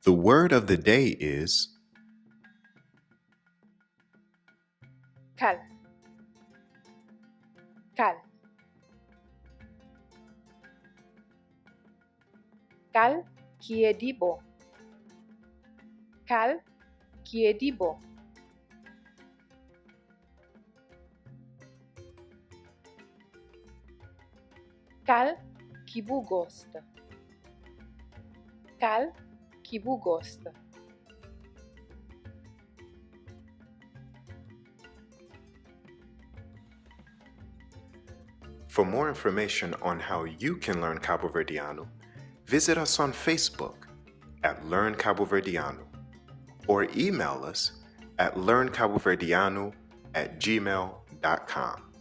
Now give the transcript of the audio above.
The word of the day is. Kal. Kal. Kal ki é di bo? Kal ki é di bo? Kal ki bu gosta? Kal ki bu gosta? For more information on how you can learn Caboverdiano, visit us on Facebook at Learn Caboverdiano or email us at learncaboverdiano at gmail.com.